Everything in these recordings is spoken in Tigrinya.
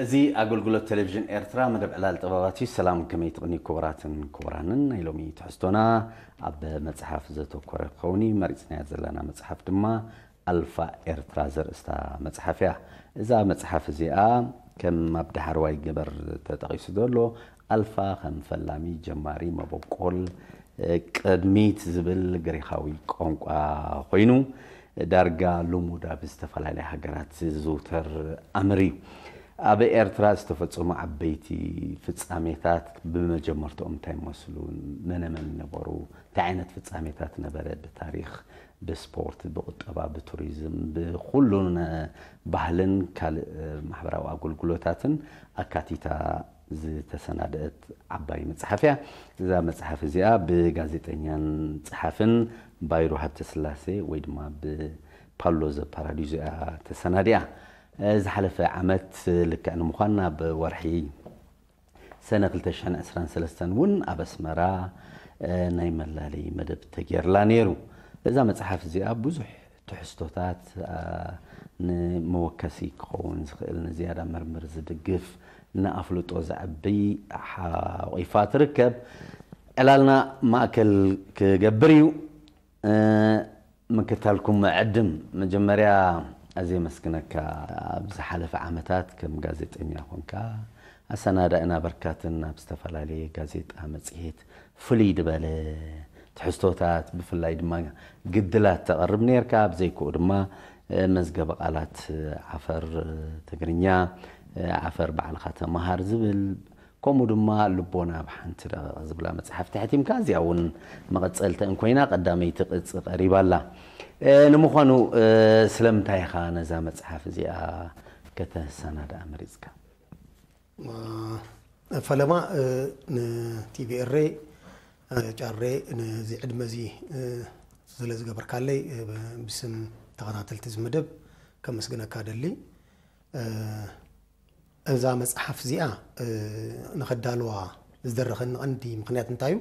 እዚ ኣገልግሎት ቴሌቪዥን ኤርትራ መደብ ዕላል ጥበባት እዩ። ሰላም፣ ከመይ ትቕኒ ክቡራትን ክቡራንን? ናይ ሎሚ ትሕዝቶና ኣብ መጽሓፍ ዘተኮረ ክኸውን እዩ። መሪጽናያ ዘለና መጽሓፍ ድማ ኣልፋ ኤርትራ ዘርእስታ መጽሓፍ እያ። እዛ መጽሓፍ እዚኣ ከም ኣብ ዳሕረዋይ ገበር ተጠቒሱ ዘሎ ኣልፋ ከም ፈላሚ፣ ጀማሪ፣ መበቆል፣ ቅድሚት ዝብል ግሪኻዊ ቋንቋ ኮይኑ ዳርጋ ልሙድ ኣብ ዝተፈላለያ ሃገራት ዝዝውተር ኣምር እዩ። ኣብ ኤርትራ ዝተፈጸሙ ዓበይቲ ፍጻሜታት ብመጀመርትኦም እንታይ ይመስሉ? መነመን ነበሩ? እንታይ ዓይነት ፍጻሜታት ነበረ? ብታሪኽ፣ ብስፖርት፣ ብቁጠባ፣ ብቱሪዝም፣ ብኹሉን ባህልን ካልእ ማሕበራዊ ኣገልግሎታትን ኣካቲታ ዝተሰናደአት ዓባይ መጽሓፍ እያ። እዛ መጽሓፍ እዚኣ ብጋዜጠኛን ጸሓፍን ባይሩ ሃብተስላሴ ወይ ድማ ብፓሎ ዘፓራዲዞ እያ ተሰናዲኣ። ዝሓለፈ ዓመት ልክዕ ንምዃን ኣብ ወርሒ ሰነ ክልተ ሽሕን ዕስራን ሰለስተን እውን ኣብ ኣስመራ ናይ መላለዪ መደብ ተገይርላ ነይሩ። እዛ መጽሓፍ እዚኣ ብዙሕ ትሕዝቶታት ንመወከሲ ክኸውን ዝኽእል፣ ንዝያዳ ምርምር ዝድግፍ፣ ንኣፍልጦ ዘዕቢ ሓቑፋ ትርከብ። ዕላልና ማእከል ክገብር እዩ። ምክታልኩም ዕድም፣ መጀመርያ ኣዝየ የመስግነካ። ኣብ ዝሓለፈ ዓመታት ከም ጋዜጠኛ ኮንካ ኣሰናዳኢ ናበርካትን ኣብ ዝተፈላለየ ጋዜጣ፣ መጽሔት ፍልይ ዝበለ ትሕዝቶታት፣ ብፍላይ ድማ ግድላት ተቕርብ ነርካ። ኣብ ዘይክኡ ድማ መዝገበ ቃላት ዓፈር ትግርኛ፣ ዓፈር ባዕልኻ ተመሃር ዝብል፣ ከምኡ ድማ ልቦና ኣብ ሓንቲ ደቂቕ ዝብላ መጽሓፍቲ ሕቲምካ። እዚኣ እውን መቐጸልተን ኮይና ቀዳመይቲ ቅጽ ቀሪባ ኣላ። ንምዃኑ ስለምንታይ ኢኻ ነዛ መጽሓፍ እዚኣ ከተሰናድኣ መሪጽካ? ፈለማ ንቲቪኤሬ ጫሬ ነዚ ዕድመ እዚ ስለ ዝገበርካለይ ብስም ተኸታተልቲ እዚ መደብ ከመስግነካ ደሊ። እዛ መጽሓፍ እዚኣ ንኸዳልዋ ዝደረኸኒ ቀንዲ ምኽንያት እንታይ እዩ?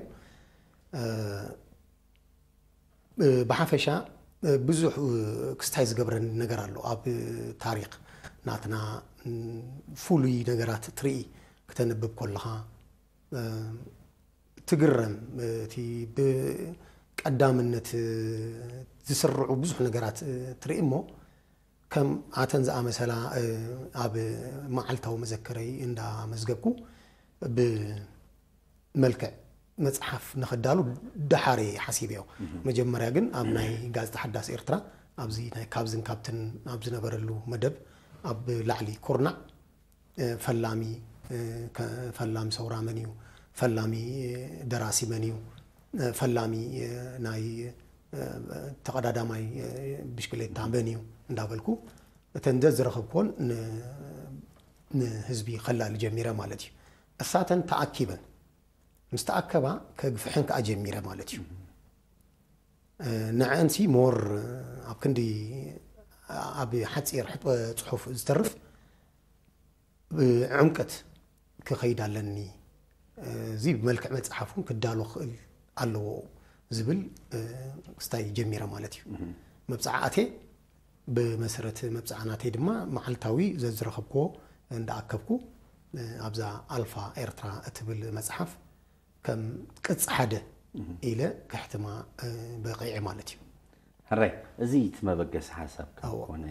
ብሓፈሻ ብዙሕ ክስታይ ዝገብረኒ ነገር ኣሎ። ኣብ ታሪኽ ናትና ፍሉይ ነገራት ትርኢ፣ ክተንብብ ከለኻ ትግረም። እቲ ብቀዳምነት ዝስርዑ ብዙሕ ነገራት ትርኢ እሞ ከም ኣተን ዝኣመሰላ ኣብ መዓልታዊ መዘክረይ እንዳመዝገብኩ ብመልክዕ መፅሓፍ ንኸዳሉ ደሓር እየ ሓሲበዮ። መጀመርያ ግን ኣብ ናይ ጋዜጣ ሓዳስ ኤርትራ ኣብዚ ናይ ካብዝን ካብትን ኣብ ዝነበረሉ መደብ ኣብ ላዕሊ ኩርናዕ ፈላሚ ፈላሚ ሰውራ መን እዩ? ፈላሚ ደራሲ መን እዩ? ፈላሚ ናይ ተቐዳዳማይ ብሽክሌታ መን እዩ እንዳበልኩ እተን ዘዝረኸብኩዎን ንህዝቢ ከላሊ ጀሚረ ማለት እዩ። እሳተን ተኣኪበን ምስ ተኣከባ ከግፍሐን ከዓ ጀሚረ ማለት እዩ። ንዐንሲ ሞር ኣብ ክንዲ ኣብ ሓፂር ሕጥወ ፅሑፍ ዝተርፍ ዕምቀት ክኸይድ ኣለኒ። እዚ ብመልክዕ መፅሓፍ እውን ክዳሎ ክኽእል ኣለዎ ዝብል ክስታይ ጀሚረ ማለት እዩ። መብፅዓ ኣቴ ብመሰረት መብፅዓ ናተይ ድማ መዓልታዊ ዘዝረኸብክዎ እንዳኣከብኩ ኣብዛ ኣልፋ ኤርትራ እትብል መፅሓፍ ከም ቅጽ ሓደ ኢለ ከሕትማ በቒዐ ማለት እዩ። ሕራይ፣ እዚ እቲ መበገሲ ሓሳብካ ኮነ።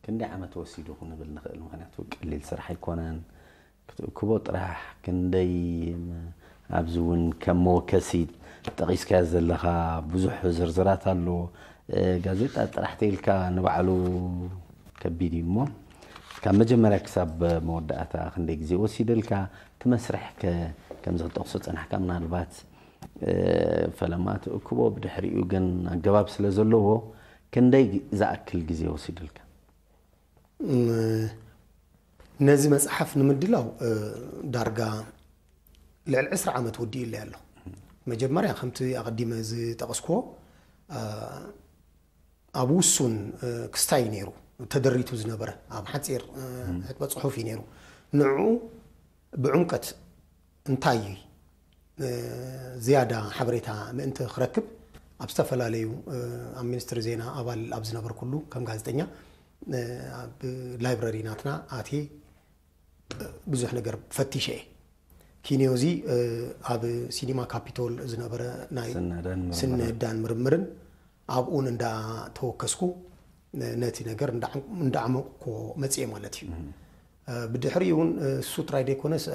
ክንደይ ዓመት ወሲዱ ክንብል ንኽእል፣ ምኽንያቱ ቀሊል ስራሕ ኣይኮነን። ክትእክቦ ጥራሕ ክንደይ ኣብዚ እውን ከም መወከሲ ጠቒስካዮ ዘለኻ ብዙሕ ዝርዝራት ኣሎ። ጋዜጣ ጥራሕ ተይልካ ንባዕሉ ከቢድ እዩ እሞ ካብ መጀመርያ ክሳብ መወዳእታ ክንደይ ግዜ ወሲድልካ? እቲ መስርሕ ከ ከምዚ ክጠቕሶ ጸናሕካ ምናልባት ፈለማ ትእክቦ ብድሕሪኡ ግን ኣገባብ ስለ ዘለዎ ክንደይ ዝኣክል ግዜ ወሲድልካ? ነዚ መጽሓፍ ንምድላው ዳርጋ ልዕሊ ዕስራ ዓመት ወዲኡለይ ኣሎ። መጀመርያ ከምቲ ኣቐዲመ ዝጠቐስክዎ ኣብ ውሱን ክስታይ ነይሩ ተደሪቱ ዝነበረ፣ ኣብ ሓፂር ሕጥበ ፅሑፍ እዩ ነይሩ። ንዕኡ ብዕምቀት እንታይ ዝያዳ ሓበሬታ ምእንቲ ክረክብ ኣብ ዝተፈላለዩ ኣብ ሚኒስትሪ ዜና ኣባል ኣብ ዝነበርኩሉ ከም ጋዜጠኛ ኣብ ላይብረሪ ናትና ኣትየ ብዙሕ ነገር ፈቲሸ እየ። ኪንዮ እዚ ኣብ ሲኒማ ካፒቶል ዝነበረ ናይ ስነዳን ምርምርን ኣብኡን እንዳተወከስኩ ነቲ ነገር እንዳዓመቁኮ መፅየ ማለት እዩ። ብድሕሪኡ እውን እሱ ጥራይ ዘይኮነስ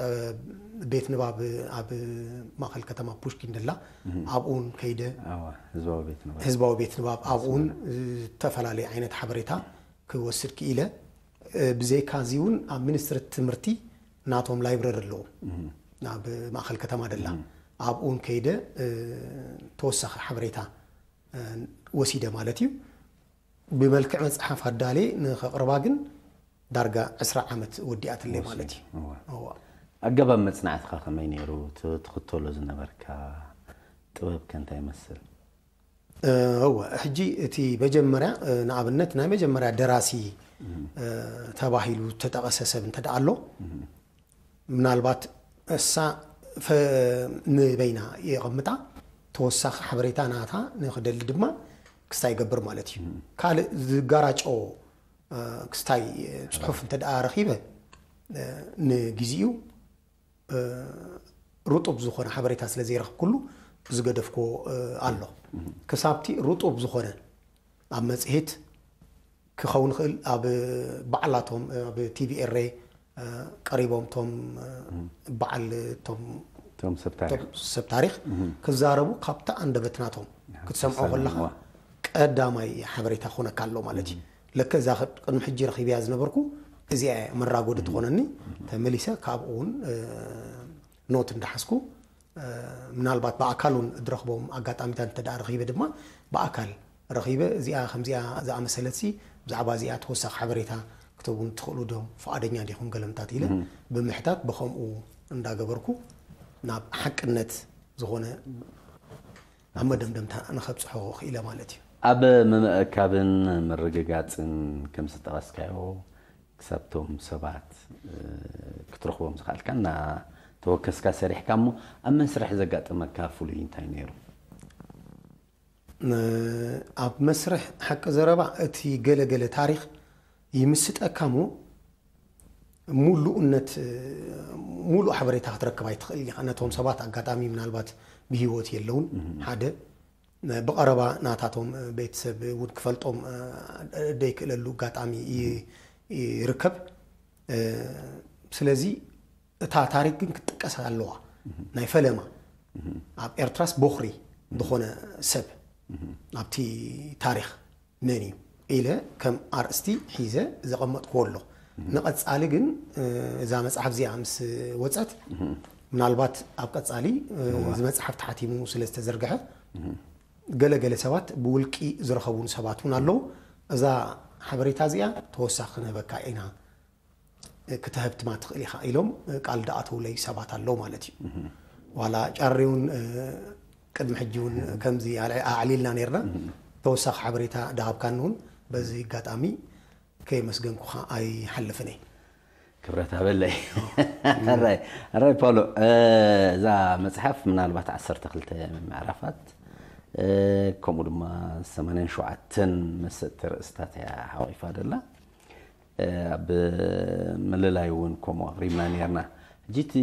ቤት ንባብ ኣብ ማእከል ከተማ ፑሽኪን ደላ ኣብኡን ከይደ ህዝባዊ ቤት ንባብ ኣብኡን ዝተፈላለየ ዓይነት ሓበሬታ ክወስድ ክኢለ። ብዘይካ እዚ እውን ኣብ ሚኒስትሪ ትምህርቲ ናቶም ላይብረሪ ኣለዎም ኣብ ማእከል ከተማ ደላ ኣብኡን ከይደ ተወሳኺ ሓበሬታ ወሲደ ማለት እዩ። ብመልክዕ መጽሓፍ ኣዳልየ ንኸቕርባ ግን ዳርጋ ዕስራ ዓመት ወዲኣትለይ ማለት እዩ። ኣገባብ መጽናዕትኻ ከመይ ነይሩ? ትኽተሎ ዝነበርካ ጥበብ ከ እንታይ ይመስል? እወ፣ ሕጂ እቲ መጀመርያ ንኣብነት ናይ መጀመርያ ደራሲ ተባሂሉ ዝተጠቐሰ ሰብ እንተ ደኣ ኣሎ ምናልባት እሳ ንበይና የቐምጣ፣ ተወሳኺ ሓበሬታ ናታ ንኽደሊ ድማ ክስታይ ይገብር ማለት እዩ። ካልእ ዝጋራጮ ክስታይ ፅሑፍ እንተ ደኣ ረኺበ ንግዚኡ ርጡብ ዝኾነ ሓበሬታ ስለ ዘይረኽብኩሉ ዝገደፍኮ ኣሎ። ክሳብቲ ርጡብ ዝኾነ ኣብ መፅሄት ክኸውን ይኽእል ኣብ ባዕላቶም ኣብ ቲቪ ኤሬ ቀሪቦም ቶም በዓል ቶም ሰብ ታሪክ ክዛረቡ ካብቲ ኣንደበት ናቶም ክትሰምዖ ከለኻ ቀዳማይ ሓበሬታ ክኾነካ ኣሎ ማለት እዩ። ለከ እዛ ቅድሚ ሕጂ ረኺብያ ዝነበርኩ እዚኣ መራጎዲ ትኾነኒ ተመሊሰ ካብኡ እውን ኖት እንዳሓዝኩ ምናልባት ብኣካል እውን ዝረኽቦም ኣጋጣሚታት እንተ ደኣ ረኺበ ድማ ብኣካል ረኺበ እዚኣ ከምዚኣ ዝኣመሰለትሲ ብዛዕባ እዚኣ ተወሳኺ ሓበሬታ ክትህቡን ትኽእሉ ዶ ፍቓደኛ ዲኹም ገለምታት ኢለ ብምሕታት ብኸምኡ እንዳገበርኩ ናብ ሓቅነት ዝኾነ ኣብ መደምደምታ ንኸብፅሖ ክኢለ ማለት እዩ። ኣብ ምምእካብን ምርግጋፅን ከም ዝጠቐስካዮ ክሳብቶም ሰባት ክትረኽቦም ዝኽኣልካ እና ተወከስካ ሰሪሕካ እሞ ኣብ መስርሕ ዘጋጠመካ ፍሉይ እንታይ ነይሩ? ኣብ መስርሕ ሓቂ ዘረባ እቲ ገለገለ ታሪኽ ይምስጠካ እሞ ሙሉእነት ሙሉእ ሓበሬታ ክትረክብ ኣይትኽእል ኢኻ። ነቶም ሰባት ኣጋጣሚ ምናልባት ብህይወት የለውን ሓደ ብቐረባ ናታቶም ቤተሰብ እውን ክፈልጦም ደይክእለሉ ኣጋጣሚ ይርከብ። ስለዚ እታ ታሪክ ግን ክትጥቀስ ኣለዋ። ናይ ፈለማ ኣብ ኤርትራስ ቦኽሪ ዝኾነ ሰብ ኣብቲ ታሪክ መን እዩ ኢለ ከም ኣርእስቲ ሒዘ ዘቐመጥክዎ ኣሎ። ንቐጻሊ ግን እዛ መጽሓፍ እዚኣ ምስ ወጸት ምናልባት ኣብ ቀጻሊ እዚ መጽሓፍ ተሓቲሙ ስለ ዝተዘርግሐ ገለገለ ሰባት ብውልቂ ዝረኸቡን ሰባት እውን ኣለዉ። እዛ ሓበሬታ እዚኣ ተወሳኺ ክንህበካ ኢና ክትህብ ትማ ትኽእል ኢኻ ኢሎም ቃል ዝኣተውለይ ሰባት ኣለዉ ማለት እዩ። ዋላ ጫሪ እውን ቅድሚ ሕጂ እውን ከምዚ ኣዕሊልና ነርና ተወሳኺ ሓበሬታ ድሃብካኒ እውን በዚ ኣጋጣሚ ከየመስገንኩኻ ኣይሓልፍን እየ። ክብረት ሃበለይ። ኣራይ ኣራይ ፓውሎ እዛ መጽሓፍ ምናልባት ዓሰርተ ክልተ ምዕራፋት ከምኡ ድማ ሰማንያን ሸውዓተን መሰጥቲ ርእስታት እያ ሓቂፋ ደላ። ኣብ ምልላይ እውን ከምኡ ኣቕሪብና ነርና። ሕጂ እቲ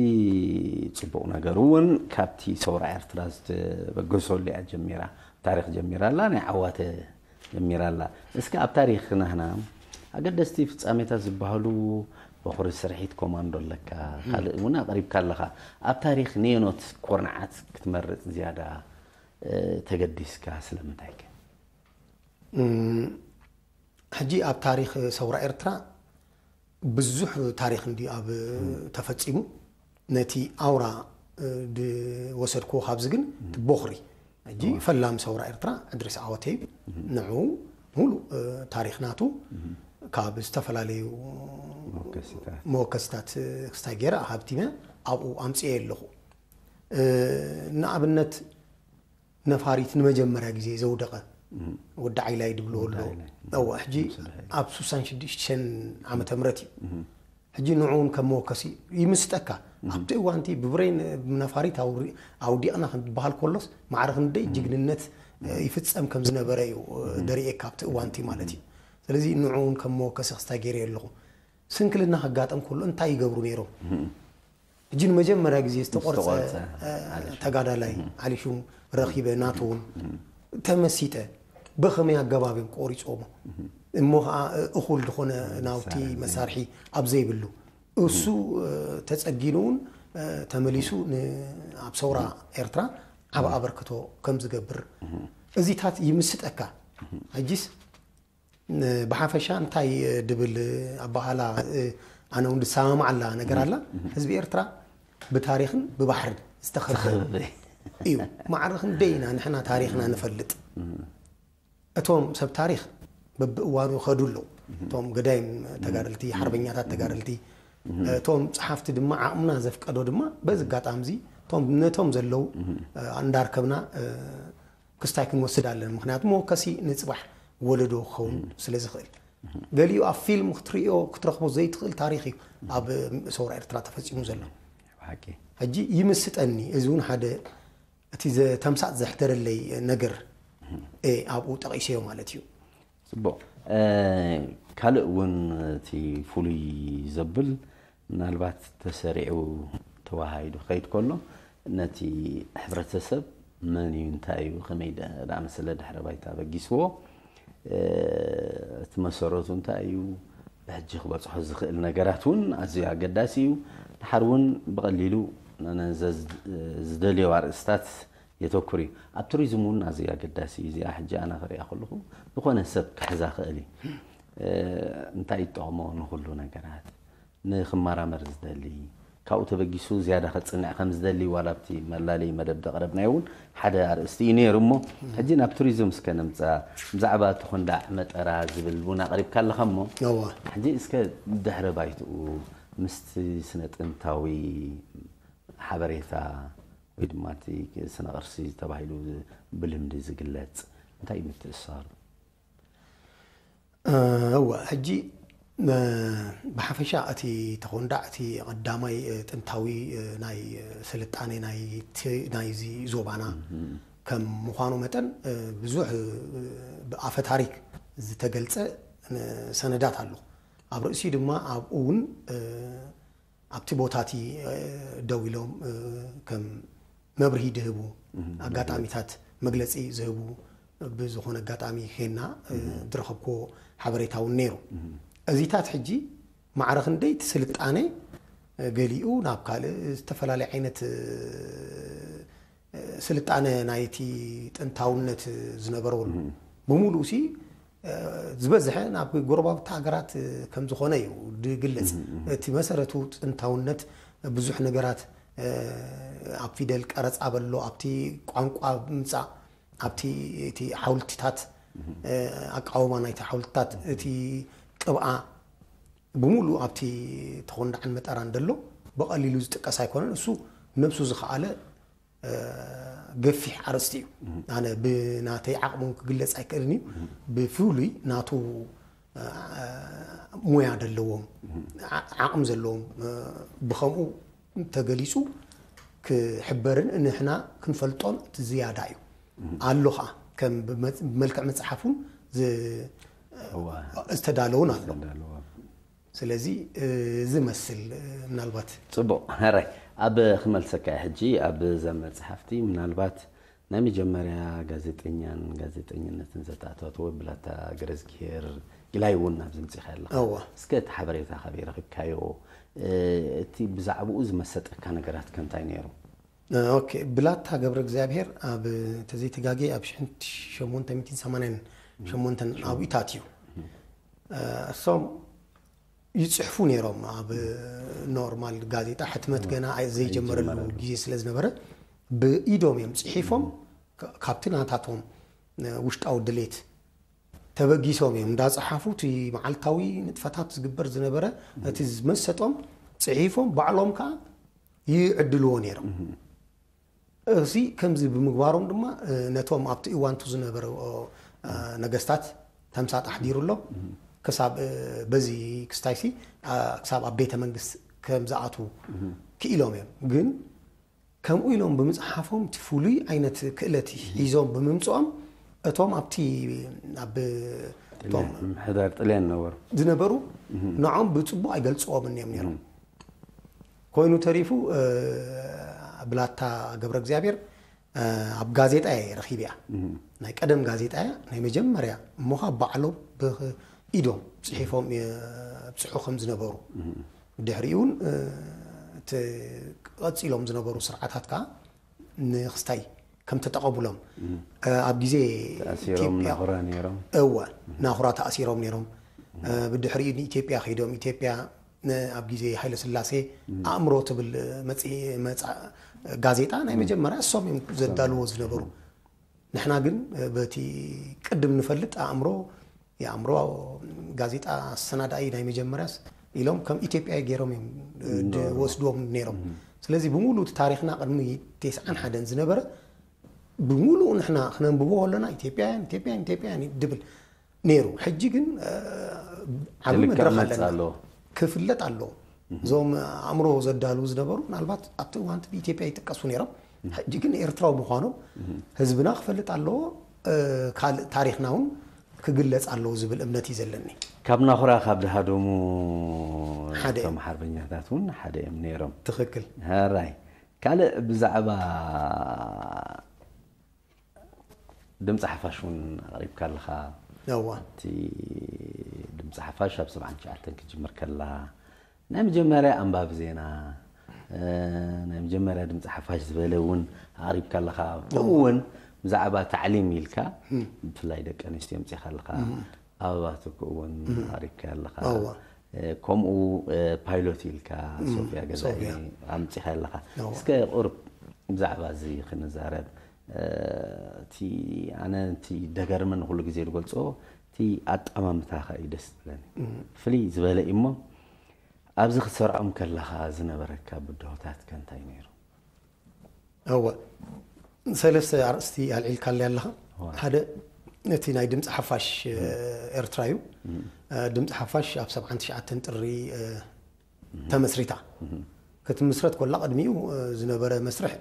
ፅቡቕ ነገር እውን ካብቲ ሰውራ ኤርትራ ዝተበገሰሉ እያ ጀሚራ፣ ታሪክ ጀሚራ ኣላ፣ ናይ ዓዋተ ጀሚራ ኣላ። እስከ ኣብ ታሪክ ናህና ኣገደስቲ ፍጻሜታት ዝበሃሉ በኹሪ ስርሒት ኮማንዶ ኣለካ፣ ካልእ እውን ኣቕሪብካ ኣለኻ። ኣብ ታሪክ ነየኖት ኮርናዓት ክትመርጽ ዝያዳ ተገዲስካ ስለምንታይ ከ? ሕጂ ኣብ ታሪክ ሰውራ ኤርትራ ብዙሕ ታሪክ እንዲ ኣብ ተፈጺሙ ነቲ ኣውራ ዝወሰድክዎ ካብዚ ግን ቦኽሪ ሕጂ ፈላም ሰውራ ኤርትራ እድሪስ ዓወተይ ንዑ ሙሉእ ታሪክ ናቱ ካብ ዝተፈላለዩ መወከሲታት መወከስታት ክስታይ ገይረ ሃብቲመ ኣብኡ ኣምፅኤ ኣለኹ። ንኣብነት ነፋሪት ንመጀመርያ ግዜ ዘውደቐ ወዲ ዓይላይ ድብሎ ኣሎ። እዋ ሕጂ ኣብ ሱሳን ሽዱሽተ ዓመተ ምህረት እዩ። ሕጂ ንዑ እውን ከም መወከሲ ይምስጠካ። ኣብቲ እዋንቲ ብብሬን ነፋሪት ኣውዲቕና ክበሃል ከሎስ ማዕረ ክንደይ ጅግንነት ይፍፀም ከም ዝነበረ እዩ ደርእየካ ኣብቲ እዋንቲ ማለት እዩ። ስለዚ ንዑ እውን ከም መወከሲ ክስታይ ገይረ ኣለኹ። ስንክልና ከጋጠም ከሎ እንታይ ይገብሩ ነይሮም? ሕጂ ንመጀመርያ ግዜ ዝተቆርፀ ተጋዳላይ ዓሊ ሹም ረኺበ ናቱ እውን ተመሲጠ። በኸመይ ኣገባብ እዮም ቆሪፆሞ? እሞ ከዓ እኹል ዝኾነ ናውቲ መሳርሒ ኣብ ዘይብሉ እሱ ተፀጊኑ እውን ተመሊሱ ኣብ ሰውራ ኤርትራ ዓብ ኣበርክቶ ከም ዝገብር እዚታት ይምስጠካ። ሕጂስ ብሓፈሻ እንታይ ድብል ኣባሃላ ኣነ እውን ዝሰማማዓላ ነገር ኣላ። ህዝቢ ኤርትራ ብታሪኽን ብባሕርን ዝተኸበበ እዩ። ማዕረ ክንደይ ኢና ንሕና ታሪኽና ንፈልጥ። እቶም ሰብ ታሪኽ በብእዋኑ ይኸዱ ኣለዉ። እቶም ገዳይም ተጋደልቲ፣ ሓርበኛታት ተጋደልቲ፣ እቶም ጸሓፍቲ ድማ ዓቕምና ዘፍቀዶ ድማ በዚ ኣጋጣሚ እዚ እቶም ነቶም ዘለዉ እንዳርከብና ክስታይ ክንወስድ ኣለና። ምክንያቱ መወከሲ ንጽባሕ ወለዶ ክኸውን ስለ ዝኽእል። ገሊኡ ኣብ ፊልም ክትርእዮ ክትረኽቦ ዘይትኽእል ታሪኽ እዩ ኣብ ሰውራ ኤርትራ ተፈጺሙ ዘሎ። ሓቂ ሕጂ ይምስጠኒ፣ እዚ እውን ሓደ እቲ ተምሳጥ ዘሕደረለይ ነገር እየ ኣብኡ ጠቒሰዮ ማለት እዩ። ጽቡቕ። ካልእ እውን እቲ ፍሉይ ዘብል ምናልባት ተሰሪዑ ተዋሃሂዱ ክኸይድ ከሎ ነቲ ሕብረተሰብ መን እዩ እንታይ እዩ ከመይ ዝኣመሰለ ድሕረ ባይታ ኣበጊስዎ እቲ መሰረቱ እንታይ እዩ ብሕጂ ክበፅሖ ዝኽእል ነገራት እውን ኣዝዩ ኣገዳሲ እዩ። ድሓር እውን ብቐሊሉ ዝደልዮ ኣርእስታት የተኩር እዩ። ኣብ ቱሪዝም እውን ኣዝዩ ኣገዳሲ እዩ። እዚኣ ሕጂ ኣነ ክሪኣ ከለኹ ዝኾነ ሰብ ክሕዛ ክእል እዩ። እንታይ ይጠቕሞ ንኹሉ ነገራት ንክመራመር ዝደሊ ካብኡ ተበጊሱ ዝያዳ ከፅንዕ ከም ዝደሊ ዋላ ኣብቲ መላለይ መደብ ዘቕረብናዮ እውን ሓደ ኣርእስቲ እዩ ነይሩ። እሞ ሕጂ ናብ ቱሪዝም እስከ ነምፃ። ብዛዕባ እቲ ኮንዳዕ መጠራ ዝብል እውን ኣቕሪብካ ኣለኻ። እሞ እዋ ሕጂ እስከ ድሕረ ባይትኡ ምስቲ ስነ ጥንታዊ ሓበሬታ ወይ ድማ እቲ ስነ ቅርሲ ተባሂሉ ብልምዲ ዝግለፅ እንታይ እዩ ምትእስሳሩ? እወ ሕጂ ብሓፈሻ እቲ ተኾንዳዕ እቲ ቀዳማይ ጥንታዊ ናይ ስልጣኔ ናይዚ ዞባና ከም ምዃኑ መጠን ብዙሕ ብኣፈ ታሪክ ዝተገልጸ ሰነዳት ኣሎ። ኣብ ርእሲኡ ድማ ኣብኡ እውን ኣብቲ ቦታ እቲ ደው ኢሎም ከም መብርሂ ድህቡ ኣጋጣሚታት መግለፂ ዝህቡ ብዝኾነ ኣጋጣሚ ሄና ዝረኸብክዎ ሓበሬታ እውን ነይሩ። እዚታት ሕጂ ማዕረ ክንደይ እቲ ስልጣነ ገሊኡ ናብ ካልእ ዝተፈላለየ ዓይነት ስልጣነ ናይቲ ጥንታውነት ዝነበረሉ ብምሉኡ ሲ ዝበዝሐ ናብ ጎረባብቲ ሃገራት ከም ዝኾነ እዩ ዝግለጽ። እቲ መሰረቱ ጥንታውነት ብዙሕ ነገራት ኣብ ፊደል ቀረጻ በሎ ኣብቲ ቋንቋ ምጻእ ኣብቲ እቲ ሓውልትታት ኣቃውማ ናይቲ ሓውልትታት እቲ ቅብኣ ብምሉእ ኣብቲ ተኾንዳዕን መጠራን ደሎ ብቐሊሉ ዝጥቀስ ኣይኮነን። እሱ ነብሱ ዝኸኣለ ገፊሕ ኣርእስቲ እዩ። ኣነ ብናተይ ዓቕሚ እውን ክግለጽ ኣይክእልን እዩ። ብፍሉይ ናቱ ሙያ ደለዎም ዓቕሚ ዘለዎም ብኸምኡ ተገሊጹ ክሕበርን ንሕና ክንፈልጦን እቲ ዝያዳ እዩ። ኣሎ ኸዓ ከም ብመልክዕ መጽሓፍ እውን ዝተዳለውን ኣሎ። ስለዚ ዝመስል ምናልባት ጽቡቕ ሕራይ ኣብ ክመልሰካ ሕጂ ኣብ ዘመ ጸሓፍቲ ምናልባት ናይ መጀመርያ ጋዜጠኛን ጋዜጠኝነትን ዘተኣታተወ ብላታ ገረዝግሄር ኢላይ እውን ኣብዚ ምጽኻ ኣለኻ። እስከ እቲ ሓበሬታ ካበይ ረኺብካዮ? እቲ ብዛዕባኡ ዝመሰጠካ ነገራት ከ እንታይ ነይሩ? ኦኬ ብላታ ገብረ እግዚኣብሔር ኣብ ተዘይተጋጌ ኣብ ሽሕን ሸሞንተ ሚእትን ሰማንያን ሸሞንተን ኣብኡ ይታት እዩ። እሶም ይጽሕፉ ነይሮም ኣብ ኖርማል ጋዜጣ ሕትመት ገና ዘይጀመረሉ ግዜ ስለ ዝነበረ ብኢዶም እዮም ጽሒፎም ካብቲ ናታቶም ውሽጣዊ ድሌት ተበጊሶም እዮም እንዳጸሓፉ፣ እቲ መዓልታዊ ንጥፈታት ዝግበር ዝነበረ፣ እቲ ዝመሰጦም ጽሒፎም ባዕሎም ከኣ ይዕድልዎ ነይሮም። እዚ ከምዚ ብምግባሮም ድማ ነቶም ኣብቲ እዋንቱ ዝነበሩ ነገስታት ተምሳጥ ኣሕዲሩሎም፣ ክሳብ በዚ ክስታይሲ ክሳብ ኣብ ቤተ መንግስት ከም ዝኣትዉ ክኢሎም እዮም። ግን ከምኡ ኢሎም ብምፅሓፎም እቲ ፍሉይ ዓይነት ክእለት ሒዞም ብምምፅኦም እቶም ኣብቲ ኣብ እቶም ምሕዳር ጥልያን ነበሩ። ዝነበሩ ንዖም ብፅቡቅ ኣይገልፅዎምን እዮም ነይሮም። ኮይኑ ተሪፉ ብላታ ገብረ እግዚኣብሔር ኣብ ጋዜጣ እየ ረኺብያ። ናይ ቀደም ጋዜጣ እያ፣ ናይ መጀመርያ እሞ ካብ ባዕሎም ብኢዶም ፅሒፎም የብፅሑ ከም ዝነበሩ፣ ድሕሪኡ እውን እቲ ቀፂሎም ዝነበሩ ስርዓታት ከዓ ንክስታይ ከም ተጠቐሙሎም ኣብ ግዜ ተኣሲሮም ኢትዮጵያ ናኹራ ነይሮም። እወ ናኹራ ተኣሲሮም ነይሮም። ብድሕሪኡ ንኢትዮጵያ ከይዶም ኢትዮጵያ ን- ኣብ ግዜ ሃይለ ስላሴ ኣእምሮ ትብል መጽሔ- መጽ- ጋዜጣ ናይ መጀመርያ እሶም እዮም ዘዳልዎ ዝነበሩ። ንሕና ግን በቲ ቅድም ንፈልጥ ኣእምሮ የኣእምሮ ጋዜጣ ኣሰናዳኢ ናይ መጀመርያስ ኢሎም ከም ኢትዮጵያዊ ገይሮም እዮም ዝወስድዎም ነይሮም። ስለዚ ብምሉእ እቲ ታሪኽና ቅድሚ ተስዓን ሓደን ዝነበረ ብምሉኡ ንሕና ክነንብቦ ከለና ኢትዮጵያውያን ኢትዮጵያውያን ኢትዮጵያውያን ድብል ነይሩ። ሕጂ ግን ዓቢ ክልካዕ መድረኽ መጽእ ኣለና። ኣሎ። ክፍለጥ ኣለዎ። እዞም ኣእምሮ ዘዳልዉ ዝነበሩ ምናልባት ኣብቲ እዋንቲ ብኢትዮጵያ ይጥቀሱ ነይሮም። ሕጂ ግን ኤርትራዊ ምዃኖም ህዝብና ክፈልጥ ኣለዎ። ካልእ ታሪኽና እውን ክግለጽ ኣለዎ ዝብል እምነት እዩ ዘለኒ። ካብ ናኹራ ካብ ድሃደሙ ሓደ እቶም ሓርበኛታት እውን ሓደ እዮም ነይሮም። ትኽክል። ሕራይ ካልእ ብዛዕባ ድምፂ ሓፋሽ እውን ኣቕሪብካ ኣለኻ። እዋ እቲ ድምፂ ሓፋሽ ኣብ ሰብዓን ትሽዓተን ክጅምር ከላ ናይ መጀመርያ ኣንባቢ ዜና ናይ መጀመርያ ድምፂ ሓፋሽ ዝበለ እውን ኣቕሪብካ ኣለኻ። ከምኡ እውን ብዛዕባ ታዕሊም ኢልካ ብፍላይ ደቂ ኣንስትዮ ኣምፂኻ ኣለኻ። ኣበባ ትኩእ እውን ኣቕሪብካ ኣለኻ። ከምኡ ፓይሎት ኢልካ ሶፍያ ገዛኢ ኣምፂኻ ኣለኻ። እስከ ቁርብ ብዛዕባ እዚ ክንዛረብ። እቲ ኣነ እቲ ደገርመን ኩሉ ግዜ ዝገልፆ እቲ ኣጠማምታኻ እዩ ደስ ዝብለኒ። ፍልይ ዝበለ እዩ እሞ ኣብዚ ክትሰርዖም ከለኻ ዝነበረካ ብድሆታት ከ እንታይ ነይሩ? እወ ሰለስተ ኣርእስቲ ኣልዒልካለይ ኣለኻ። ሓደ እቲ ናይ ድምፂ ሓፋሽ ኤርትራ እዩ። ድምፂ ሓፋሽ ኣብ ሰብዓን ትሽዓተን ጥሪ ተመስሪታ። ክትምስረት ኮላ ቅድሚኡ ዝነበረ መስርሕ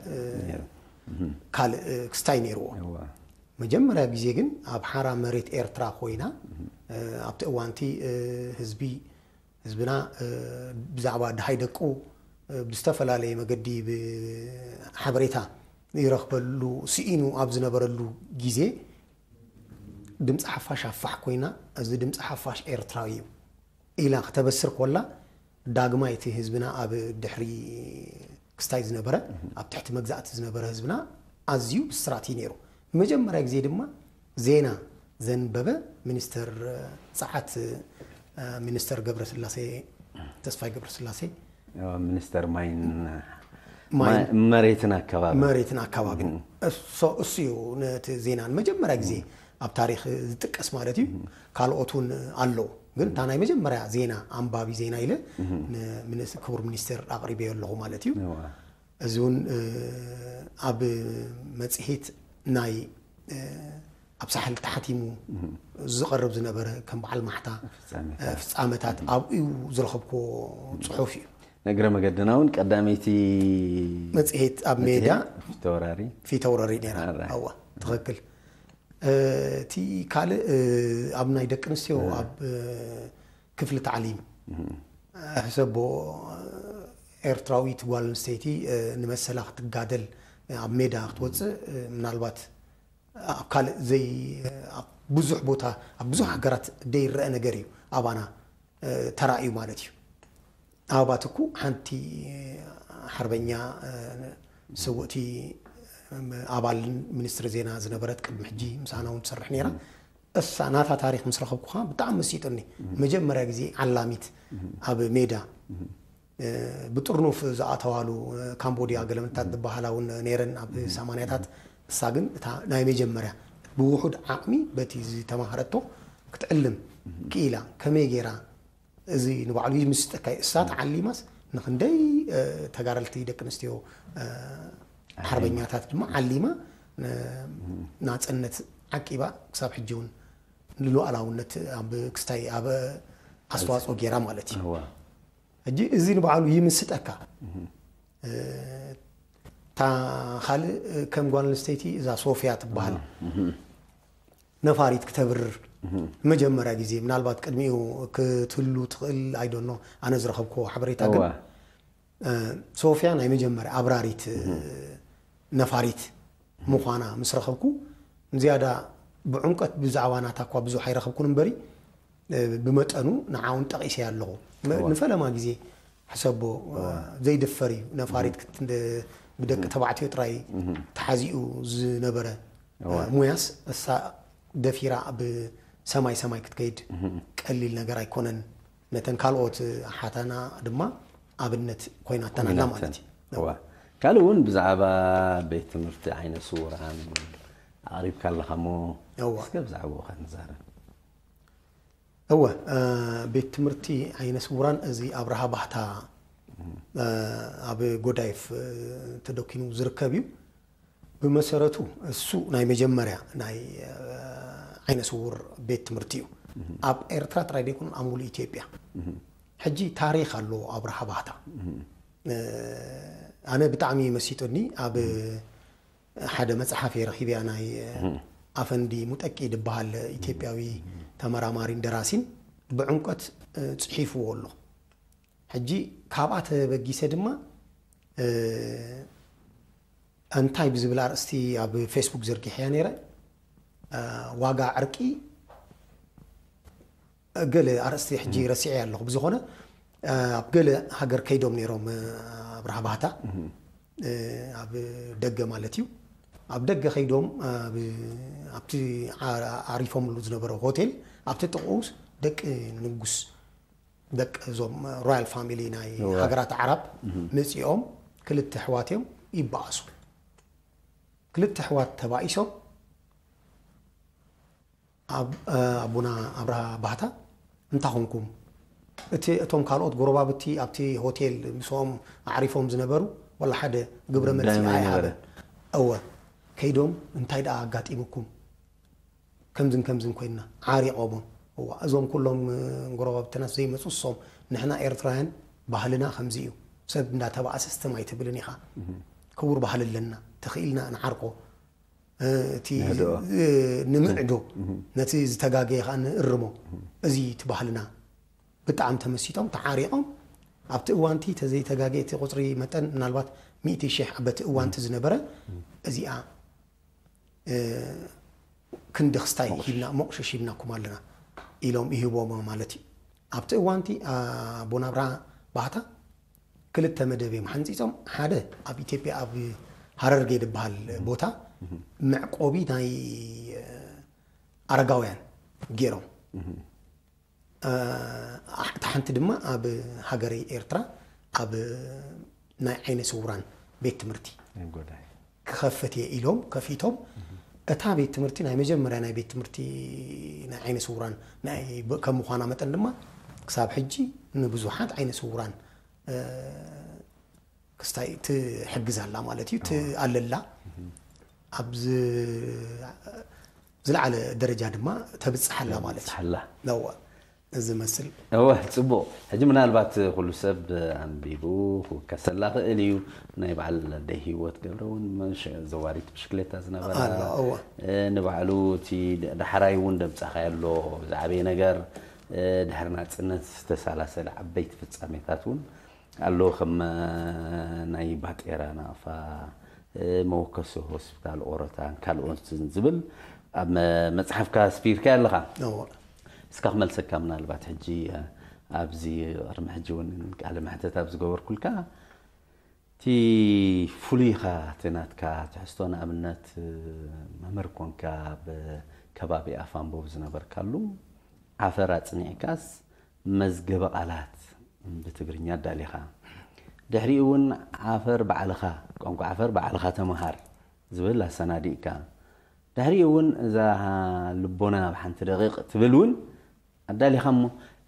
ካልእ ክስታይ ነይርዎ። መጀመርያ ግዜ ግን ኣብ ሓራ መሬት ኤርትራ ኮይና ኣብቲ እዋንቲ ህዝቢ ህዝብና ብዛዕባ ድሃይ ደቁ ብዝተፈላለየ መገዲ ብሓበሬታ ይረኽበሉ ስኢኑ ኣብ ዝነበረሉ ግዜ ድምፂ ሓፋሽ ኣፋሕ ኮይና እዚ ድምፂ ሓፋሽ ኤርትራዊ እዩ ኢላ ክተበስር ኮላ ዳግማይ እቲ ህዝብና ኣብ ድሕሪ ክስታይ ዝነበረ ኣብ ትሕቲ መግዛእቲ ዝነበረ ህዝብና ኣዝዩ ብስራት እዩ ነይሩ። መጀመርያ ግዜ ድማ ዜና ዘንበበ ሚኒስተር ፀዓት ሚኒስተር ገብረስላሴ ተስፋይ ገብረስላሴ ሚኒስተር ማይን ማይ መሬትን ኣከባቢ መሬትን ኣከባቢን እሱ እዩ ነቲ ዜና ንመጀመርያ ግዜ ኣብ ታሪክ ዝጥቀስ ማለት እዩ። ካልኦት እውን ኣለዉ ግን እታ ናይ መጀመርያ ዜና ኣንባቢ ዜና ኢለ ክቡር ሚኒስተር ኣቅሪበዮ ኣለኹ ማለት እዩ። እዚ እውን ኣብ መፅሄት ናይ ኣብ ሳሕል ተሓቲሙ ዝቐርብ ዝነበረ ከም በዓል ማሕታ ፍፃመታት ኣብኡ ዝረኸብክዎ ፅሑፍ እዩ። ንእግረ መገድና እውን ቀዳመይቲ መፅሄት ኣብ ሜዳ ፊተውራሪ ፊተውረሪ ነይራ። ኣዋ ትኽክል። እቲ ካልእ ኣብ ናይ ደቂ ኣንስትዮ ኣብ ክፍሊ ታዕሊም ሕሰቦ ኤርትራዊት ጓል ኣንስተይቲ ንመሰላ ክትጋደል ኣብ ሜዳ ክትወፅእ ምናልባት ኣብ ካልእ ዘይ ኣብ ብዙሕ ቦታ ኣብ ብዙሕ ሃገራት ዘይረአ ነገር እዩ ኣባና ተራእዩ ማለት እዩ። ኣበባ ትኩ ሓንቲ ሓርበኛ ስውእቲ ኣባል ሚኒስትሪ ዜና ዝነበረት ቅድሚ ሕጂ ምሳና እውን ትሰርሕ ነይራ። እሳ ናታ ታሪክ ምስ ረኸብኩኻ ብጣዕሚ መሲጡኒ። መጀመርያ ግዜ ዓላሚት ኣብ ሜዳ ብጥርኑፍ ዝኣተዋሉ ካምቦድያ ገለመታት ዝበሃላ እውን ነይረን ኣብ ሰማንያታት። እሳ ግን እታ ናይ መጀመርያ ብውሑድ ዓቕሚ በቲ ዝተማሃረቶ ክትዕልም ክኢላ ከመይ ገይራ እዚ ንባዕሉ ይምስጠካ እዩ። እሳ ተዓሊማስ ንኽንደይ ተጋረልቲ ደቂ ኣንስትዮ ሓርበኛታት ድማ ዓሊማ ናፅነት ዓቂባ ክሳብ ሕጂ እውን ንሉኣላውነት ኣብ ክስታይ ኣብ ኣስተዋፅኦ ገይራ ማለት እዩ። ሕጂ እዚ ንባዕሉ ይምስጠካ። እታ ካልእ ከም ጓል ኣንስተይቲ እዛ ሶፍያ ትበሃል ነፋሪት ክተብርር መጀመርያ ግዜ ምናልባት ቅድሚኡ ክትህሉ ትኽእል ኣይዶኖ ኣነ ዝረኸብኩዎ ሓበሬታ ግን ሶፍያ ናይ መጀመርያ ኣብራሪት ነፋሪት ምዃና ምስ ረኸብኩ ዝያዳ ብዕምቀት ብዛዕባ ናታ እኳ ብዙሕ ኣይረኸብኩን እምበሪ ብመጠኑ ንዓውን ጠቒሰ ኣለኹ። ንፈለማ ግዜ ሕሰቦ ዘይድፈር እዩ። ነፋሪት ብደቂ ተባዕትዮ ጥራይ ተሓዚኡ ዝነበረ ሙያስ እሳ ደፊራ ብሰማይ ሰማይ ክትከይድ ቀሊል ነገር ኣይኮነን። ነተን ካልኦት ኣሓታና ድማ ኣብነት ኮይናተን ኣላ ማለት እዩ። ካልእ እውን ብዛዕባ ቤት ትምህርቲ ዓይነ ስውራን ኣቕሪብካ ኣለኻ እሞ እስከ ብዛዕባኡ ኸ ንዛረብ። እወ፣ ቤት ትምህርቲ ዓይነ ስውራን እዚ ኣብርሃ ባህታ ኣብ ጎዳይፍ ተደኪኑ ዝርከብ እዩ። ብመሰረቱ እሱ ናይ መጀመርያ ናይ ዓይነ ስውር ቤት ትምህርቲ እዩ። ኣብ ኤርትራ ጥራይ ዘይኮነ ኣብ ሙሉእ ኢትዮጵያ። ሕጂ ታሪኽ ኣለዎ ኣብርሃ ባህታ። ኣነ ብጣዕሚ መሲጡኒ ኣብ ሓደ መጽሓፍ እየ ረኺብያ ናይ ኣፈንዲ ሙጠቂ ዝበሃል ኢትዮጵያዊ ተመራማሪን ደራሲን ብዕምቀት ጽሒፍዎ ኣሎ። ሕጂ ካብኣ ተበጊሰ ድማ እንታይ ብዝብል ኣርእስቲ ኣብ ፌስቡክ ዘርጊሐያ ነይረ። ዋጋ ዕርቂ ገለ ኣርእስቲ ሕጂ ረሲዐ ኣለኹ። ብዝኾነ ኣብ ገለ ሃገር ከይዶም ነይሮም ኣብርሃ ባህታ ኣብ ደገ ማለት እዩ። ኣብ ደገ ከይዶም ኣብቲ ዓሪፎምሉ ዝነበረ ሆቴል ኣብቲ ጥቕኡ ደቂ ንጉስ ደቂ እዞም ሮያል ፋሚሊ ናይ ሃገራት ዓራብ መፂኦም ክልተ ኣሕዋት እዮም ይበኣሱ። ክልተ ኣሕዋት ተባኢሶም ኣቡና ኣብርሃ ባህታ እንታይ ኾንኩም? እቲ እቶም ካልኦት ጎረባብቲ ኣብቲ ሆቴል ምስኦም ኣዕሪፎም ዝነበሩ ዋላ ሓደ ግብረ መልሲ ኣይሃበን። እወ ከይዶም እንታይ ደኣ ኣጋጢሙኩም? ከምዝን ከምዝን ኮይንና ዓሪቖሞ። እዋ እዞም ኩሎም ጎረባብትና ዘይመፁ እሶም ንሕና ኤርትራውያን ባህልና ከምዚ እዩ። ሰብ እንዳተባኣሰ ስተም ኣይትብልን ኢኻ። ክቡር ባህሊ ኣለና። ተኽኢልና ንዓርቆ። እቲ ንምዕዶ ነቲ ዝተጋገየ ከዓ ንእርሞ። እዚ እቲ ባህልና ብጣዕሚ ተመሲጦም ተዓሪቖም ኣብቲ እዋንቲ ተዘይተጋገየ እቲ ቁፅሪ መጠን ምናልባት ሚእቲ ሽሕ በቲ እዋንቲ ዝነበረ እዚኣ ክንዲ ክስታይ ሂብና ሞቕሽሽ ሂብናኩም ኣለና ኢሎም ይህቦም ማለት እዩ። ኣብቲ እዋንቲ ኣቦና ኣብርሃ ባህታ ክልተ መደብ እዮም ሓንፂፆም። ሓደ ኣብ ኢትዮጵያ ኣብ ሃረርጌ ዝበሃል ቦታ መዕቆቢ ናይ ኣረጋውያን ገይሮም እታ ሓንቲ ድማ ኣብ ሃገረይ ኤርትራ ኣብ ናይ ዓይነ ስውራን ቤት ትምህርቲ ክኸፍት እየ ኢሎም ከፊቶም። እታ ቤት ትምህርቲ ናይ መጀመርያ ናይ ቤት ትምህርቲ ናይ ዓይነ ስውራን ከም ምዃና መጠን ድማ ክሳብ ሕጂ ንብዙሓት ዓይነ ስውራን ክስታይ ትሕግዝ ኣላ ማለት እዩ። ትኣለላ ኣብ ዝለዓለ ደረጃ ድማ ተብፅሓላ ማለት እዩ። ዝመስል እወ። ፅቡቕ። ሕጂ ምናልባት ኩሉ ሰብ ኣንቢቡ ክውከሰላ ክእል እዩ። ናይ በዓል ኣደይ ሂወት ገብረ እውን ዘዋሪት ብሽክሌታ ዝነበራ፣ ንባዕሉ እቲ ዳሕራይ እውን ደምፃኻዮ ኣሎ ዝዓበየ ነገር፣ ድሕሪ ናፅነት ዝተሳላሰለ ዓበይቲ ፍፃሜታት እውን ኣሎ ከም ናይ ባጤራ ናቕፋ፣ መወከሲ ሆስፒታል ኦሮታን ካልኦትን ዝብል ኣብ መፅሓፍካ ኣስፊርካዮ ኣለኻ። እስካ ክመልሰካ ምናልባት ሕጂ ኣብዚ ቅድሚ ሕጂ እውን ቃለ መሕተት ኣብ ዝገበርኩልካ እቲ ፍሉይኻ እቲ ናትካ ትሕዝቶ ንኣብነት መምህር ኮንካ ኣብ ከባቢ ኣፋንቦብ ዝነበርካሉ ዓፈር ኣፅኒዕካስ መዝገበ ቃላት ብትግርኛ ኣዳሊኻ ድሕሪኡ እውን ዓፈር ባዕልኻ ቋንቋ ዓፈር ባዕልኻ ተምሃር ዝብል ኣሰናዲእካ ድሕሪኡ እውን እዛ ልቦና ኣብ ሓንቲ ደቂቕ ትብል እውን ኣዳሊኻ እሞ፣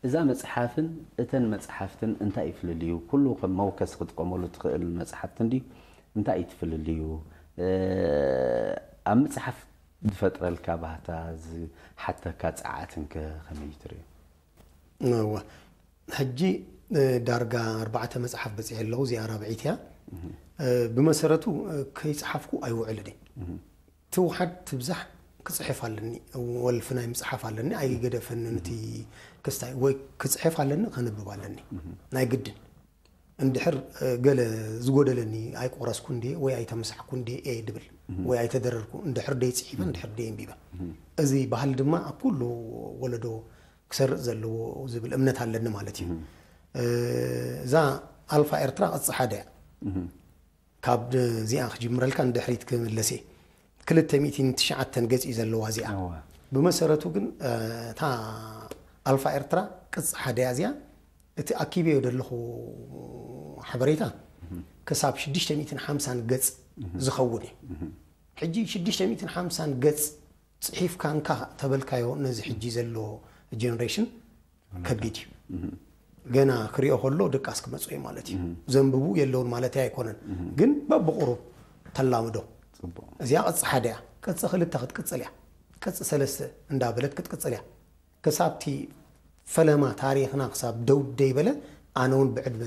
እዛ መጽሓፍን እተን መጽሓፍትን እንታይ እዩ ፍልልዩ? ኩሉ ከም መውከሲ ክትጥቀመሉ ትኽእል መጽሓፍቲ እንድዩ። እንታይ እዩ ትፍልልዩ? ኣብ ምጽሓፍ ዝፈጥረልካ ባህታ፣ ዝሓተካ ጸዓትንከ ከመይ ትርእዮ? እወ፣ ሕጂ ዳርጋ ኣርባዕተ መጽሓፍ በጺሐ ኣለኹ። እዚኣ ራብዒት እያ። ብመሰረቱ ከይጸሓፍኩ ኣይውዕልን እየ። ትውሓድ ትብዛሕ ክጽሕፍ ኣለኒ፣ ወልፊ ናይ ምጽሓፍ ኣለኒ፣ ኣይገደፈንን እቲ ክስታይ። ወይ ክጽሕፍ ኣለኒ፣ ከንብብ ኣለኒ፣ ናይ ግድን። እንድሕር ገለ ዝጎደለኒ፣ ኣይቆረስኩ እንድየ ወይ ኣይተመሳሕኩ እንድየ እየ ድብል፣ ወይ ኣይተደረርኩ፣ እንድሕር ደይ ጽሒፈ፣ እንድሕር ደይ ኣንቢበ። እዚ ባህሊ ድማ ኣብ ኩሉ ወለዶ ክሰርጽ ዘለዎ ዝብል እምነት ኣለኒ ማለት እዩ። እዛ ኣልፋ ኤርትራ ቅጽ ሓደ እያ። ካብ እዚኣ ክጅምረልካ ንድሕሪት ክምለስ እየ። ክልተ ሚእትን ትሽዓተን ገጽ እዩ ዘለዋ እዚኣ። ብመሰረቱ ግን እታ ኣልፋ ኤርትራ ቅጽ ሓደ እያ እዚኣ። እቲ ኣኪበዮ ዘለኹ ሓበሬታ ክሳብ ሽዱሽተ ሚእትን ሓምሳን ገጽ ዝኸውን እዩ። ሕጂ ሽዱሽተ ሚእትን ሓምሳን ገጽ ጽሒፍካ እንካ ተበልካዮ ነዚ ሕጂ ዘሎ ጀነሬሽን ከቢድ እዩ። ገና ክሪኦ ከሎ ድቃስ ክመጽኦ እዩ ማለት እዩ። ዘንብቡ የለውን ማለት ኣይኮነን፣ ግን በብቑሩብ ተላምዶ። እዚኣ ቅጽ ሓደ እያ። ቅጽ ክልተ ክትቅጽል እያ። ቅጽ ሰለስተ እንዳበለት ክትቅጽል እያ። ክሳብቲ ፈለማ ታሪኽና ክሳብ ደው ደይበለ፣ ኣነ እውን ብዕድመ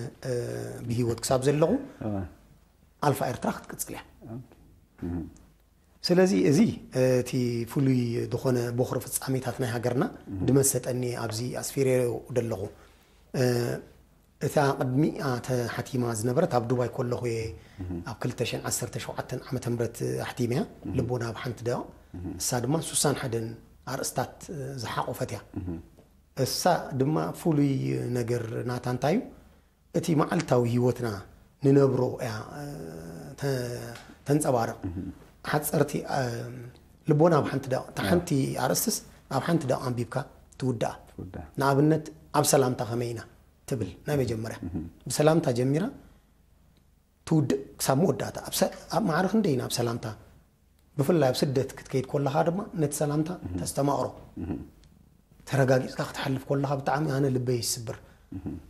ብሂወት ክሳብ ዘለኹ ኣልፋ ኤርትራ ክትቅጽል እያ። ስለዚ እዚ እቲ ፍሉይ ዝኾነ ቦኽሪ ፍጻሜታት ናይ ሃገርና ድመሰጠኒ ኣብዚ ኣስፊረዮ ደለኹ። እታ ቅድሚኣ ተሓቲማ ዝነበረት ኣብ ዱባይ ከለኹ እየ፣ ኣብ ክልተ ሽሕን ዓሰርተ ሸውዓተን ዓመተ ምህረት ኣሕቲመያ። ልቦና ኣብ ሓንቲ ደቂቕ፣ እሳ ድማ ሱሳን ሓደን ኣርእስታት ዝሓቆፈት እያ። እሳ ድማ ፍሉይ ነገር ናታ እንታይ እዩ? እቲ መዓልታዊ ህይወትና ንነብሮ እያ ተንፀባርቕ። ሓፀርቲ ልቦና ኣብ ሓንቲ ደቕ፣ እታ ሓንቲ ኣርእስትስ ኣብ ሓንቲ ደቕ ኣንቢብካ ትውድኣ። ንኣብነት ኣብ ሰላምታ ከመይ ኢና ትብል ናይ መጀመርያ። ብሰላምታ ጀሚራ ትውድእ ክሳብ መወዳእታ። ኣብ ማዕረ ክንደይ ኢና ኣብ ሰላምታ፣ ብፍላይ ኣብ ስደት ክትከይድ ኮለኻ ድማ ነቲ ሰላምታ ተስተማቕሮ። ተረጋጊጽካ ክትሓልፍ ኮለኻ ብጣዕሚ ኣነ ልበይ ይስብር።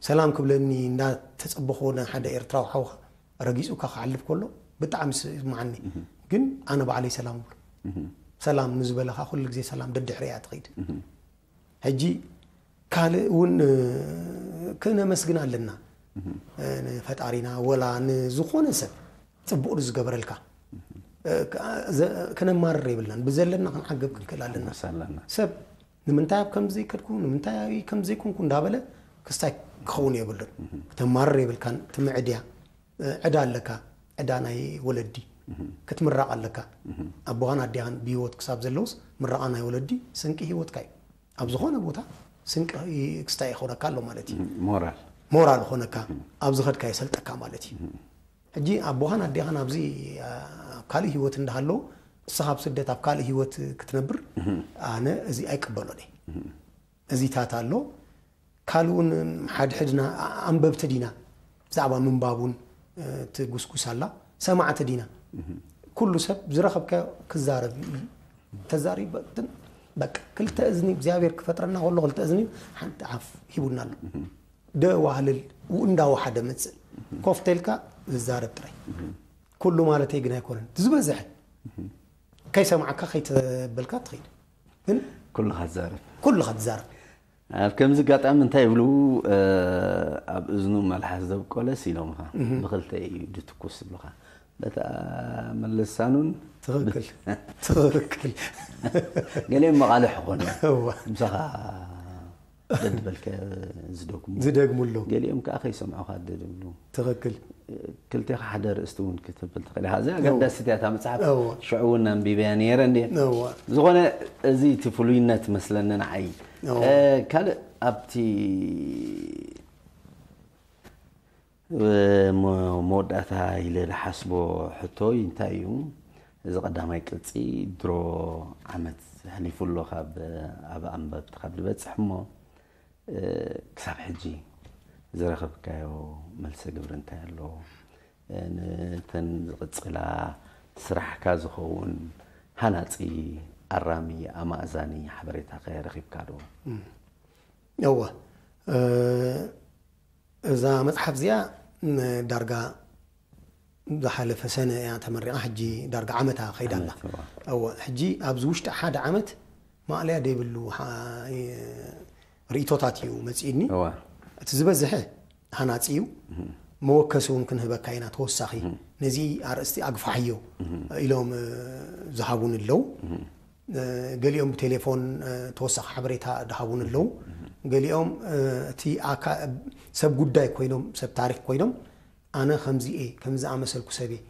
ሰላም ክብለኒ እንዳተጸበኹ ንሓደ ኤርትራዊ ሓውኻ ረጊጹካ ክሓልፍ ኮሎ ብጣዕሚ ይስምዓኒ። ግን ኣነ ባዕለይ ሰላም እብሎ። ሰላም ንዝበለኻ ኩሉ ግዜ ሰላም ደድሕሪ እያ ትኸይድ። ሕጂ ካልእ እውን ክነመስግን ኣለና ንፈጣሪና፣ ወላ ንዝኾነ ሰብ ጽቡቕ ዝገበረልካ። ከነማርር የብልናን፣ ብዘለና ክንዓገብ ክንክእል ኣለና። ሰብ ንምንታይ ኣብ ከምዚ ከድኩ፣ ንምንታይ ከምዚ ዘይኮንኩ እንዳበለ ክስታይ ክኸውን የብሉን። ክተማርር የብልካን። ትምዕድያ ዕዳ ኣለካ፣ ዕዳ ናይ ወለዲ ክትምረቕ ኣለካ። ኣቦኻን ኣዴኻን ብህይወት ክሳብ ዘለውስ ምረቓ ናይ ወለዲ ስንቂ ህይወትካ እዩ። ኣብ ዝኾነ ቦታ ስንቂ ክስታይ ይኾነካ ኣሎ ማለት እዩ። ሞራል ሞራል ኾነካ፣ ኣብ ዝኸድካ የሰልጠካ ማለት እዩ። ሕጂ ኣቦኻን ኣዴኻን ኣብዚ ኣብ ካልእ ህይወት እንዳሃለዉ፣ ንስኻ ኣብ ስደት ኣብ ካልእ ህይወት ክትነብር ኣነ እዚ ኣይቅበሎን እየ። እዚታት ኣሎ። ካልእ እውን ሓድሕድና ኣንበብቲ ዲና፣ ብዛዕባ ምንባብ እውን ትጉስጉስ ኣላ። ሰማዕቲ ዲና፣ ኩሉ ሰብ ዝረኸብካዮ ክዛረብ እዩ። ተዛሪብ በቃ ክልተ እዝኒ እግዚኣብሔር ክፈጥረና ከሎ ክልተ እዝኒ ሓንቲ ኣፍ ሂቡና ኣሎ። ደዋህልል እንዳወሓደ መፅእ ኮፍተልካ ዝዛረብ ጥራይ። ኩሉ ማለተይ ግን ኣይኮነን። ዝበዝሐ ከይሰማዕካ ከይተበልካ ትኸይድ። ግን ኩልኻ ትዛረብ። ኩልኻ ትዛረብ። ኣብ ከምዚ ኣጋጣሚ እንታይ ይብሉ፣ ኣብ እዝኑ መልሓስ ዘብቆለስ ኢሎምኻ። ብኽልተ እዩ ድትኩስ ዝብሉኻ። በታ መለሳኑን ትኽክል ትኽክል። ገሊኦም መቓልሕ ኾነ እዋ። ምሳኻ ደድበልከ ዝደግሙ፣ ዝደግሙ ኣለዉ። ገሊኦም ከዓ ከይሰምዑኻ ደድብሉ። ትኽክል። ክልቴኻ ሓደ ርእስቲ እውን ክትብል ትኽእል ኢኻ። እዚኣ ኣገዳሲት እያ እታ መጽሓፍ። እዋ። ሽዑ እውን ኣንቢበያ ነይረ እንድየ። እዋ። ዝኾነ እዚ እቲ ፍሉይነት መስለኒ ንዓይ። እዋ። እ፣ ካልእ ኣብቲ፣ እ፣ መ-፣ መወዳእታ ኢለ ዝሓስቦ ሕቶይ እንታይ እዩ? እዚ ቀዳማይ ቅጺ ድሮ ዓመት ኣሕሊፉ ኣሎ ካብ ኣብ ኣንበብቲ ካብ ዝበጽሕ እሞ፣ እ፣ ክሳብ ሕጂ ዝረኸብካዮ መልሰ ግብሪ እንታይ ኣሎ? እ፣ ንተን ዝቕጽላ ስራሕካ ዝኸውን ሃናጺ፣ ኣራሚ፣ ኣማእዛኒ ሓበሬታ ከ ረኺብካ ዶ? እወ፣ እዛ መጽሓፍ እዚኣ ዳርጋ ዝሓለፈ ሰነ እያ ተመሪቓ፣ ሕጂ ዳርጋ ዓመታ ከይዳ ኣላ። እወ፣ ሕጂ ኣብዚ ውሽጢ ሓደ ዓመት ማእለያ ዘይብሉ ርእቶታት እዩ መጺእኒ። እቲ ዝበዝሐ ሃናጺ እዩ። መወከሲ እውን ክንህበካ ኢና ተወሳኺ፣ ነዚ ኣርእስቲ ኣግፋሕዮ ኢሎም ዝሃቡኒ ኣለዉ። ገሊኦም ብቴሌፎን ተወሳኺ ሓበሬታ ዝሃቡኒ ኣለዉ። ገሊኦም እቲ ሰብ ጉዳይ ኮይኖም፣ ሰብ ታሪክ ኮይኖም፣ ኣነ ከምዚ እየ፣ ከምዚ ዝኣመሰልኩ ሰብ እየ፣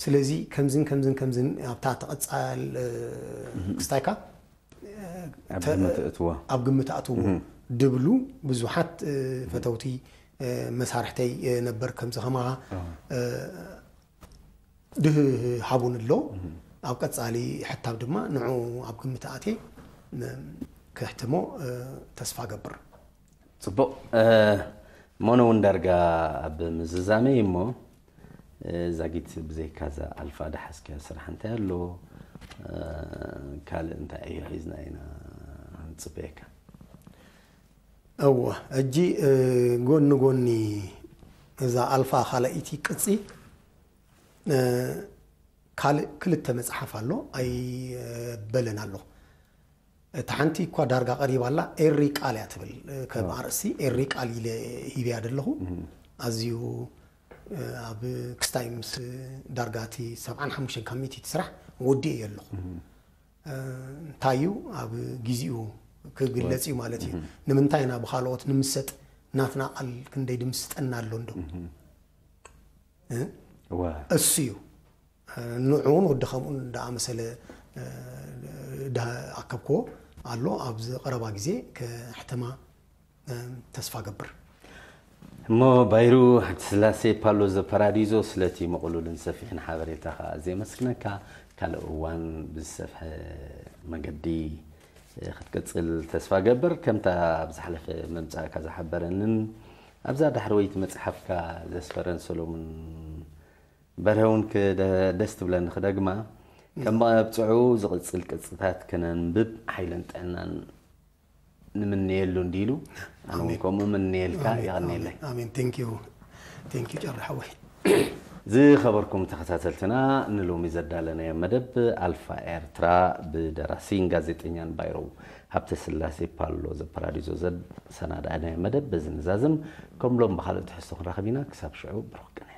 ስለዚ ከምዝን ከምዝን ከምዝን ኣብታ ተቐጻል ክስታይካ ኣብ ግምት እትዎ ኣብ ግምት ኣትዎ ድብሉ ብዙሓት ፈተውቲ መሳርሕተይ ነበር፣ ከምዚ ከማኻ ድሃቡኒ ኣሎ። ኣብ ቀጻሊ ሕታም ድማ ንዑ ኣብ ግምት ኣትየ ክሕትሞ ተስፋ ገብር። ጽቡቕ። ሞኖ እውን ዳርጋ ኣብ ምዝዛመይ እሞ፣ ዛጊት ብዘይካ እዛ ኣልፋ ደሓዝካዮ ስራሕ እንታይ ኣሎ? ካልእ እንታይ ዕዮ ሒዝና ኢና ንጽበየካ? እወ፣ ሕጂ ጎኒ ጎኒ እዛ ኣልፋ ካልኣይቲ ቅጺ ካልእ ክልተ መጽሓፍ ኣሎ ኣይበለን ኣሎ። እታ ሓንቲ እኳ ዳርጋ ቀሪባ ኣላ፣ ኤሪ ቃል እያ ትብል። ከም ኣርእስቲ ኤሪ ቃል ኢለ ሂብያ ዘለኹ። ኣዝዩ ኣብ ክስታይ ምስ ዳርጋ እቲ ሰብዓን ሓሙሽተን ካብ ሚእቲ እቲ ስራሕ ወዲኤ እየ ኣለኹ። እንታይ እዩ ኣብ ግዜኡ ክግለጽ እዩ ማለት እዩ። ንምንታይ ኢና ብኻልኦት ንምሰጥ? ናትና ቃል ክንደይ ድምስጠና ኣሎ እንዶ? እሱ እዩ። ንዑ እውን ወዲ ከምኡ እንዳኣመሰለ ኣከብክዎ ኣሎ። ኣብዚ ቀረባ ግዜ ክሕተማ ተስፋ ገብር። እሞ ባይሩ ሃብተስላሴ ፓሎ ዘፓራዲዞ፣ ስለቲ ምቕሉልን ሰፊሕን ሓበሬታኻ ኣዝየ የመስግነካ። ካልእ እዋን ብዝሰፍሐ መገዲ ክትቅጽል ተስፋ ገብር። ከምታ ኣብ ዝሓለፈ ምምጻእካ ዝሓበረንን ኣብዛ ዳሕረወይቲ መጽሓፍካ ዘስፈረን ሰሎሙን በርሀ እውን ክደ-፣ ደስ ትብለኒ ክደግማ። ከም መብጽዑ ዝቕጽል ቅጽታት ከነንብብ ሓይልን ጥዕናን ንምነየሉ እንዲሉ፣ ኣነ እውን ከምኡ ምነየልካ። የቐንየለይ። ኣሜን። ቴንክ ዩ። ቴንክ ዩ ጨርሐወይ። ዝኸበርኩም ተኸታተልትና፣ ንሎሚ ዘዳለናዮ መደብ ኣልፋ ኤርትራ ብደራሲን ጋዜጠኛን ባይሮ ሃብተስላሴ ፓሎ ዘፓራዲዞ ዘሰናዳእናዮ መደብ በዚ ንዛዝም። ከም ሎም ብኻልእ ትሕዝቶ ክንራኸብ ኢና። ክሳብ ሽዑ ብሩኽ ቅነ።